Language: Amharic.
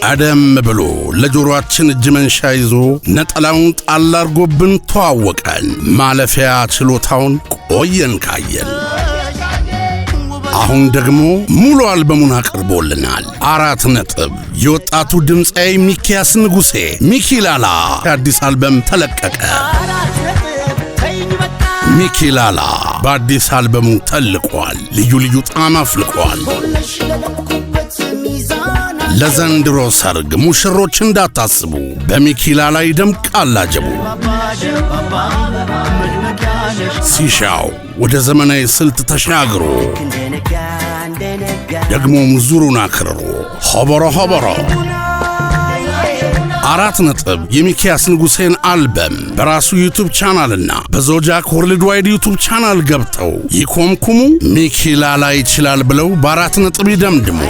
ቀደም ብሎ ለጆሮአችን እጅ መንሻ ይዞ ነጠላውን ጣል አርጎብን ተዋወቀን። ማለፊያ ችሎታውን ቆየን ካየን። አሁን ደግሞ ሙሉ አልበሙን አቅርቦልናል። 4 ነጥብ የወጣቱ ድምፃዊ ሚኪያስ ንጉሴ ሚኪላላ አዲስ አልበም ተለቀቀ። ሚኪላላ በአዲስ አልበሙ ተልቋል። ልዩ ልዩ ጣዕም አፍልቋል። ለዘንድሮ ሰርግ ሙሽሮች እንዳታስቡ፣ በሚኪላላ ይደምቃል አጀቡ። ሲሻው ወደ ዘመናዊ ስልት ተሻግሮ ደግሞም ዙሩን አክርሮ ሆበሮ ሆበሮ። 4 ነጥብ የሚኪያስ ንጉሴን አልበም በራሱ YouTube channel ና በዞጃክ Worldwide YouTube channel ገብተው ይኮምኩሙ። ሚኪላላ ይችላል ብለው በ4 ነጥብ ይደምድሙ።